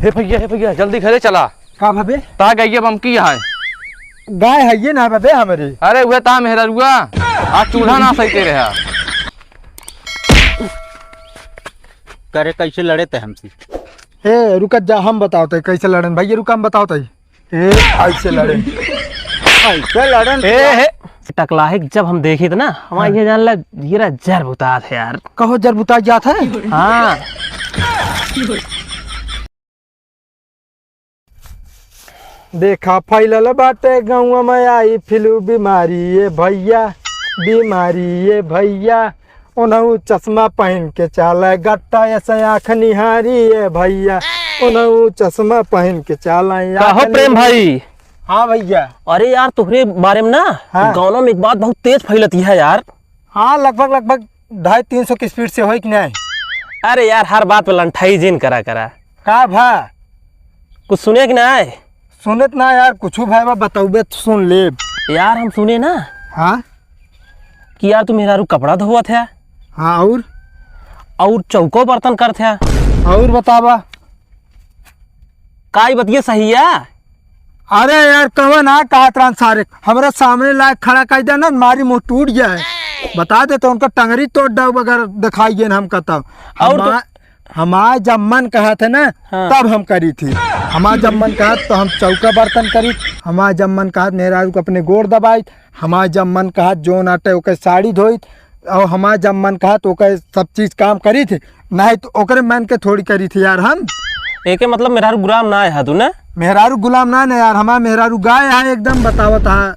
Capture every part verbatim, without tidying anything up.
हे भैया, हे भैया, जल्दी घरे चला। का भबे? ता गइया बमकी है। गाय है ये ना भबे हमरे। अरे उहे ता मेहररुआ, आज चूल्हा ना सही तेरे है। करे कैसे लड़े ते हमसे? ए, रुकत जा, हम बतावत है कैसे लड़न। भैया रुका, हम बतावत है। ए, ऐसे लड़े। ऐसे लड़न। ए, हे। टकलाहिक जब हम देखी त ना, हमार हाँ। ये जान ला, जीरा जर बुतात है यार। कहो जर बुतात जात है? हाँ। देखा फैलल बाटे गौवा में आई फ्लू बीमारी ये भैया, बीमारी ये भैया। ओनहु चश्मा पहन के चाला, गट्टा ऐसे आँख निहारी ये भैया। ओनहु चश्मा पहन के चाला, आँख कहो प्रेम निहारी। भाई। हाँ भैया। अरे यार, तोहरे बारे में ना हाँ। गाँव में एक बात बहुत तेज फैलती है यार। हाँ, लगभग, लगभग ढाई तीन सौ की स्पीड से होई कि नहीं? अरे यार, हर बात पे लंठाई जिन करा करा। का भा? कुछ सुने कि नहीं? सुनत ना यार, कुछ भाई बा बताउबे तो सुन लेब। यार, हम सुने ना हाँ? कि यार, तू मेहरारू कपड़ा धोवत है। हाँ, और? और चौको बर्तन करत है। और बतावा। का ई बतिया सही है? अरे यार, कवन आ कहत रहन सारे, हमरा सामने लायक खड़ा कर देना, मारी मुंह टूट जाए। बता दे तो उनका टंगरी तोड़ डाउब अगर दिखाई गए हम कहता। और तो हमा-, हमार जब मन कहत है ना, हाँ। तब हम करी थी। हमार जब मन कहत तो हम चौका बर्तन करी, हमार जब मन कहत मेहरारू को अपने गोड़ दबाई, हमार जब मन कहत जोन आटे ओके साड़ी धोई, और हमार जब मन कहत ओके सब चीज काम करी थी। नहीं तो ओकरे मन के थोड़ी करी थी यार हम। एके मतलब मेहरारू गुलाम ना है तू ना? मेहरारू गुलाम ना, ना यार, हमार मेहरारू गाय है एकदम, बतावत है।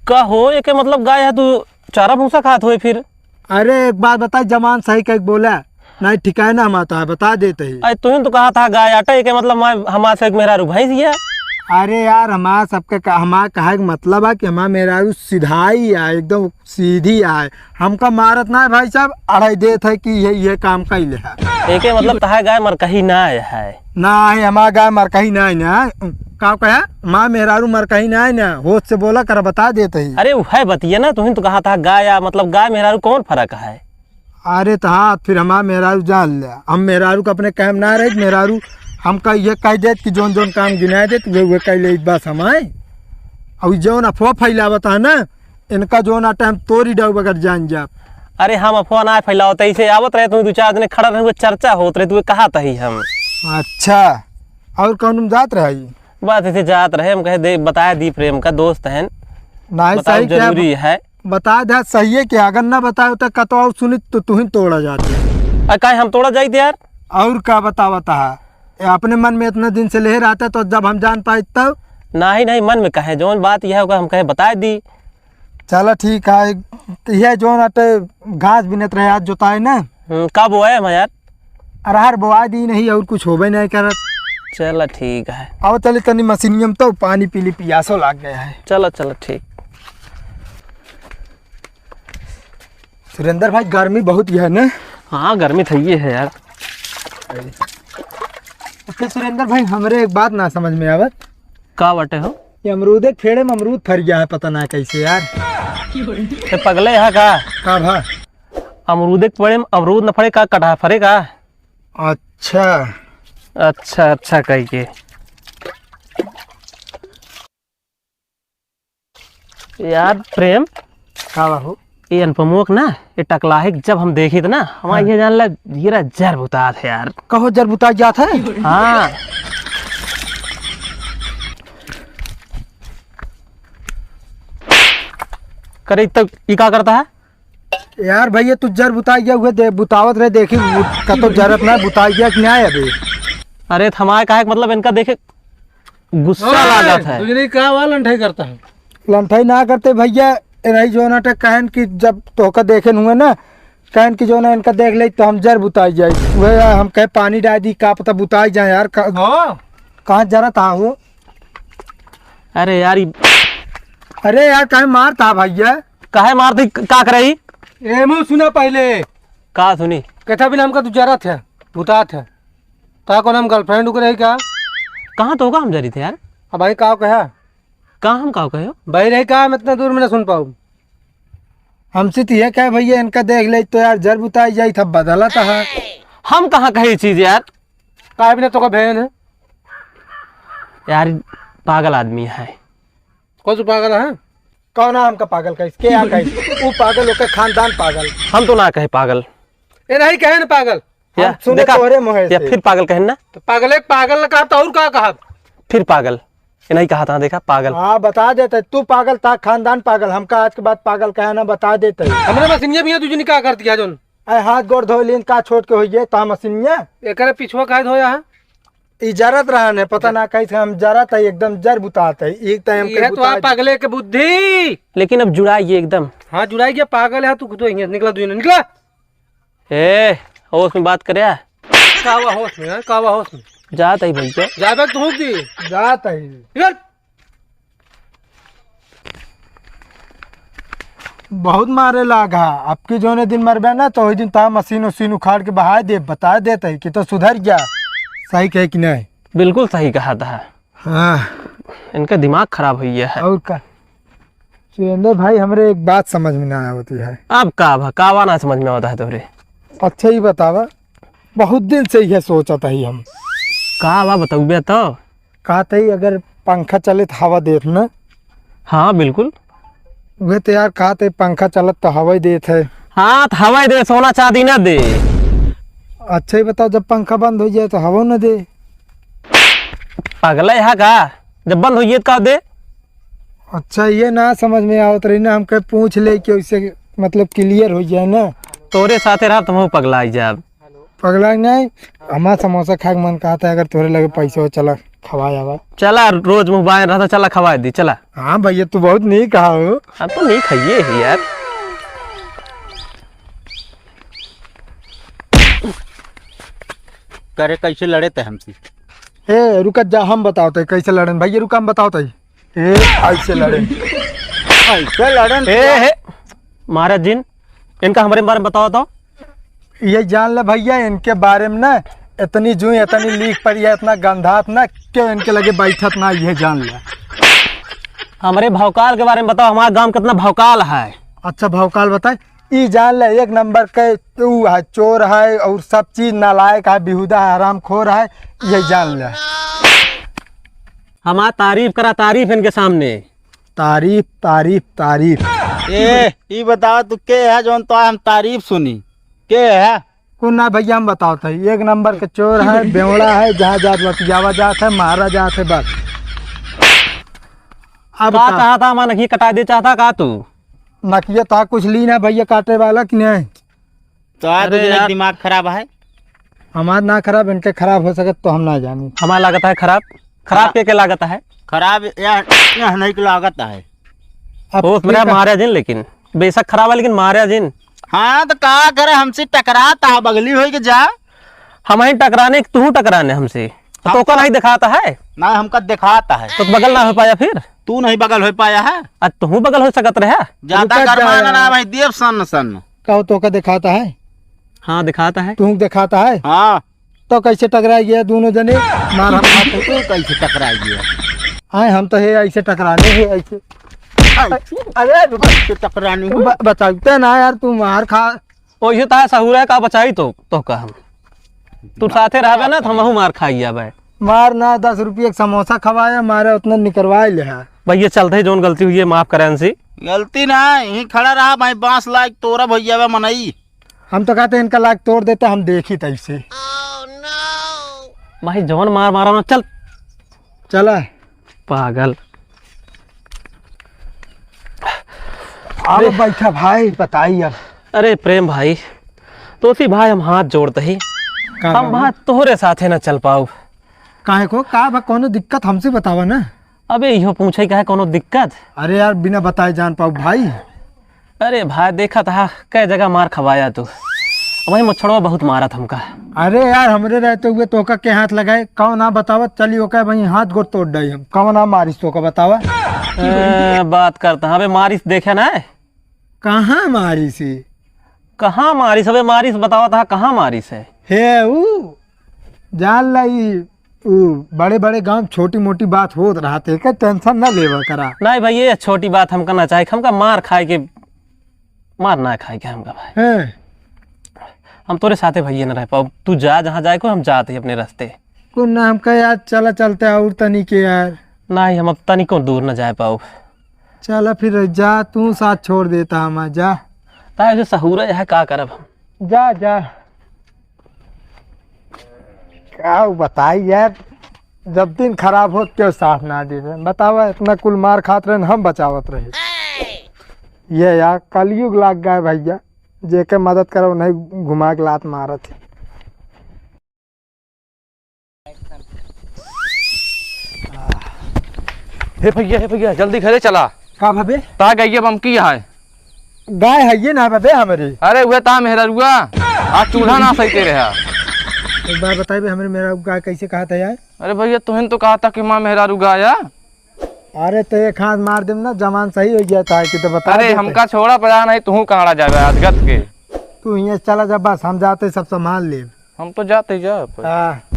का हो, एके मतलब गाय है तू, चारा भूसा खात होए फिर? अरे एक बात बता, जमान सही कह बोला, नहीं ठिकाना हम आता है, बता देते ही। अरे तुहिन तो कहा था गाय आटा, एके मतलब मैं, हमार से एक मेहरारू भैंस है। अरे यार, हमार सबके का, हमार कहे के मतलब है कि हमार मेहरारू सिधाई है, एकदम सीधी आए, हमका मारत ना है भाई साहब, अढ़ाई देत है कि ये, ये काम कैले है। एके मतलब तहार गाय मरकही ना है। ना है, हमार गाय मरकही ना है ना। का कहे? माँ मेहरारू मरकही ना है ना, होश से बोला कर, बता देत ही। अरे वह बतिया ना, तुहिन तो कहा था गाय, या मतलब गाय मेहरारू कौन फर्क है? अरे तो हाँ, फिर हमार मेहरारू जान ले, हम मेहरारू का अपने काम ना रहे, मेहरारू हमका ये कह देत कि जोन जोन काम गिनाए देत, वे, वे कह ले, बस हम आए। और जोन अफवाह फैलावत है ना, इनका जोन आटे हम तोरी डाउब अगर जान जाब। अरे हम अफवाह ना फैलावत, ऐसे आवत रहे, तुम दो चार जने खड़ा रहे, चर्चा होत रहे, तू कहा तही हम। अच्छा, और कौन जात रहे? बस ऐसे जात रहे, हम कहे दे, बताए दी प्रेम का दोस्त हैं, नहीं, बताओ सही क्या जरूरी है। बता दे सही है क्या? अगर ना बताओ तो कतो और सुनी तो तुहिन तोड़ा जाते। अरे काहे हम तोड़ा जाइत यार? और का बतावत है? ये अपने मन में इतने दिन से ले रहता तो जब हम जान पाए तब। नहीं, नहीं, मन में कहे, जौन बात यह होगा हम कहे बताए दी। चला ठीक है, यह जौन आटे घास बिनत रहे आज जोताए ना। हम्म, का बोआए हम यार? अरहर बोआ दी नहीं और कुछ होबे नहीं करत। चला ठीक है। अब चले तनी मशीनियम तो पानी पी ली, पियासो लाग गया है। चला, चला ठीक। सुरेंद्र भाई, गर्मी बहुत ही है ना? हाँ, गर्मी तो ये है यार। अच्छा सुरेंद्र भाई, हमरे एक बात ना समझ में आवत। का बाटे हो? ये अमरूदे के पेड़े में अमरूद फर गया है, पता ना कैसे यार। ये पगले है का? का भा? अमरूदे के पेड़े में अमरूद न फरे का, कटहा फरे का? अच्छा। अच्छा, अच्छा कह के। यार प्रेम। का बाबू? ये अनुपमोक ना, ये टकलाहिक जब हम देखी त ना, हमारे हाँ। ये जान ला, जीरा जर बुतात है यार। कहो जर बुतात जात है? हाँ। करे तक ई का करता है? यार भैया, तू जर बुताई गया, उहे दे, बुतावत रहे, देखी, कतो जरत ना, बुताई गया कि ना अबे? अरे, थमाए काहे के मतलब, इनका देखे गुस्सा ओए, लागत है। तुझे नहीं कहा हुआ लंठाई करता है? लंठाई ना करते भैया, ए नहीं जो ना कहन कि जब तोहका देखे हुए ना, कहन कि जो ना इनका देख ले तो हम जर बुताई जाए। वह हम कहे पानी डाल दी, का पता बुताई जाए यार। का-, हाँ। कहाँ जरत हा हो? अरे यार, ई अरे यार, काहे मारता भैया? काहे मारती, का करई? ए, मुँह सुना पहले। का सुनी? कहता बिना हमका तू जरत है, बुतात है। ता कौन हम girlfriend उक रही का? कहाँ तो का हम जरी थे यार? अब भाई का कहा? का हम का कहो? भाई रही का, हम इतना दूर में ना सुन पाऊँ। हमसे तो ये कहे भैया, इनका देख ले तो यार जर बुताई जाई था, बदलत है। हम कहाँ कहे चीज यार? का बिना तो का बहन है? यार, पागल आदमी है। कौन सा पागल है? कौन है हमका पागल कहिस? के आ कहिस? ऊ पागल, ओकर खानदान पागल। हम तो ना कहे पागल। ए, नहीं कहे ना पागल। हम या, सुने देखा? तोहरे मुँहे या से। फिर पागल कहेन ना? तो पागल एक पागल ना कहा तो और का कहा? फिर पागल। ये नहीं कहा था, देखा, पागल। हाँ, बता देते, तू पागल, तोर खानदान पागल, हमका आज के बाद पागल कहे ना, बता देते। हमरे मसीनिया भी है, दूजनी का करती है जोन? अरे हाथ गोड़ धो लीन, का छोट के होइए, तोर मसीनिया? एकरे पिछुआ काहे धोया है? ई जरत रहन है, पता ना कैसे हम जरत है, एकदम जर बुतात है। एक तो हमके ये तो बुता आप पागले के बुद्धि। लेकिन अब जुड़ाई गया एकदम। हाँ, जुड़ाई गया, पागल है तू खुद, निकला दूजनी, निकला। ए, होश में बात करे। का हुआ होश में, हाँ? का हुआ होश में? जात है भैया। जाबे तू की? जात है। निकल। बहुत मारे लागा। अब की जोने दिन मरबे ना, तो वही दिन तोर मसीन उसीन उखाड़ के बहाय दे, बता देते कि तो सुधर गया। सही कहे कि नहीं? बिल्कुल सही कहा था। हाँ। इनका दिमाग खराब होइ गया है। और का? सुरेंद्र भाई, हमरे एक बात समझ में ना आवत है। अब का भा, कावा ना समझ में आवत है तोहरे? अच्छा, ई बतावा, बहुत दिन से इहे सोचत हई हम। का बा, बतउबे तो? कहत हई, अगर पंखा चले त हवा देत ना? हाँ, बिल्कुल। उहे तो यार, कहत हई, पंखा चलत तो हवा ही देत है। हाँ, तो हवा ही दे, सोना चांदी ना दे। अच्छा, ई बताओ, जब पंखा बंद हो जाए तो हवा ना दे? पगला है का? जब बंद होइए तो का दे? अच्छा, ये ना समझ में आवत रही ना, हमके पूछ ले कि उससे मतलब clear हो जाए ना। तोरे साथे रहब त हमहू पगलाई जाब। पगलाई नहीं, हमार समोसा खाए के मन कहत है, अगर तोरे लगे पैसा हो, चला खवाए आवा। चला, रोज मुँह बाए रहता, चला खवाए दी, चला। हाँ भैया, तू बहुत नीक कहा हो। अब तो नीक है ये ही यार। करे कैसे लड़े ते हमसे? ए, रुकत जा, हम बतावत है कैसे लड़न। भैया रुका, हम बतावत है। ए, ऐसे लड़न। ऐसे लड़न? ए, हे, महाराज जिन, इनका हमरे बारे में बतावा तो। ये जान ले भैया, इनके बारे में ना इतनी जूई, इतनी लीक पड़ी है, इतना गंधात ना, क्यों इनके लगे बैठत ना, ये जान ले। हमरे भौकाल के बारे में बताओ, हमारा गांव कितना भौकाल है। अच्छा, भौकाल बताए। ई जान ले, एक नंबर के ऊ है, चोर है और सब चीज नालायक है, बेहुदा है, हरामखोर है, ये जान ले। हमार तारीफ करा, तारीफ इनके सामने। तारीफ, तारीफ, तारीफ। ए, ई बताओ तू के है जौन तो हम तारीफ सुनी? के है? कुछ ना भैया, हम बताओ थे, एक नंबर के चोर है, बेवड़ा है, जहाँ जात बतियावा जात है, मारा जात है, बस। अब का का? चाहता, हमार नकिया कटा दे चाहता का तू? नकिया तो कुछ ली ना भैया, काटे वाला कि नहीं? तो आज अरे तो यार। दिमाग खराब है। हमार ना खराब, इनके खराब हो सकत तो हम ना जानी। हमार लागत है खराब। खराब हाँ। के, के लागत है? खराब यह, यह नहीं के लागत है। अब होश में ठीक है। मारे जिन, लेकिन बेशक खराब है, लेकिन मारे जिन। हाँ, तो का करे, हमसे टकरात है, बगली होई के जा। हम ही टकराने, तू टकराने हमसे। तो हम तोका तो नहीं दिखाता है? ना, हमका दिखाता है। तो बगल ना हो पाया फिर? तू नहीं बगल हो पाया है? आज तू बगल हो सकत रहे। ज्यादा रुका गरमा जाया। ना, ना भाई, देव सन्न सन्न। का हो, तोका दिखाता है? हाँ, दिखाता है। तू दिखाता है? हाँ। तो कैसे टकराई गया दोनों जने? मार हम खाते। तू कैसे टकराई गया? आए, हम तो है ऐसे टकराने, है ऐसे। ऐसे? अरे, रुक। कैसे टकराने हो? ब-, बचाते ना यार, तू मार खा। ओ, ये तो है, सहूर है का बचाई तो, तो का हम? तू साथे रहबे ना, तो हमहू मार खाई जाबे। मार ना, दस रुपये के समोसा खवाया, मारे उतना निकरवाई ले है। भैया, चलते ही जौन गलती हुई है, माफ करें हमसे। गलती ना, यहीं खड़ा रहा भाई, बांस लायक तोरा भैया बा मनई। हम तो कहते इनका लायक तोड़ देते, हम देखी तैसे। भाई, जौन मार मारा ना, चल। चला। पागल। आओ अरे। बैठा भाई, बताई अब। अरे प्रेम भाई, तोसी भाई हम हाथ जोड़ते ही, का हम बाबू? भाई तोहरे साथे ना चल पाऊ। काहे को? का बा, कौनो दिक्कत हमसे बतावा ना। अबे इहो पूछे का है कौनो दिक्कत? अरे यार, बिना बताए जान पाऊ भाई। अरे भाई, देखत हा, कै जगह मार खवाया तू। वही मच्छरवा बहुत मारत हमका। अरे यार, हमरे रहते हुए तोहका के हाथ लगाए, कौन ना बतावत, चली ओका वहीं हाथ गोड़ तोड़ डाई हम। कौन ना मारिस तोहका बतावा? ए, बात करता, अबे मारिस देखे ना है? कहाँ मारिस है? कहाँ मारिस? अबे मारिस बतावत हा, कहाँ मारिस है? हे ऊ, जान लाई, ऊ बड़े बड़े गांव छोटी मोटी बात होत रहत है, का tension ना लेवा करा। नहीं भाई, ये छोटी बात हमका ना चाहे, हमका मार खाए के, मार ना खाए के हमका भाई। हैं? हम तोरे साथे भैया ना रह पाओ, तू जा जहाँ जाए को, हम जाते ही अपने रास्ते। तू ना हमका यार, चला चलते और तनी के यार। नहीं, हम अब तनिको दूर न जाए पाउब। चला फिर जा, तू साथ छोड़ देता हमार, जा। ताहे जो सहूरा यहाँ का करब हम? जा, जा। का बताई यार, जब दिन खराब होत केहू साथ ना दे। बतावा, इतना कुल मार खात रहन, हम बचावत रहे। ये यार, कलयुग लाग गए भैया, जेके मदद करो, उन्हें घुमा के लात मारत है। हे भैया, हे भैया, जल्दी घरे चला। का भबे? ता गइया बमकी है। गाय है ये ना भबे हमरे। अरे उहे ता मेहरारुआ, आज चूल्हा ना सही रहा। एक बार बताइबे हमरे मेहरारू गाय कैसे कहा था यार? अरे भैया, तुहन तो कहा था कि माँ मेहरारू गाय है। अरे तो एक हाथ मार देम ना, जवान सही हो गया था कि तो बता अरे देते। हमका छोड़ा पड़ा नहीं, तू कहाँ जाबे आज गत के? तू यहाँ चला जा, बस हम जाते सब संभाल लेब। हम तो जाते ही जाब। हाँ।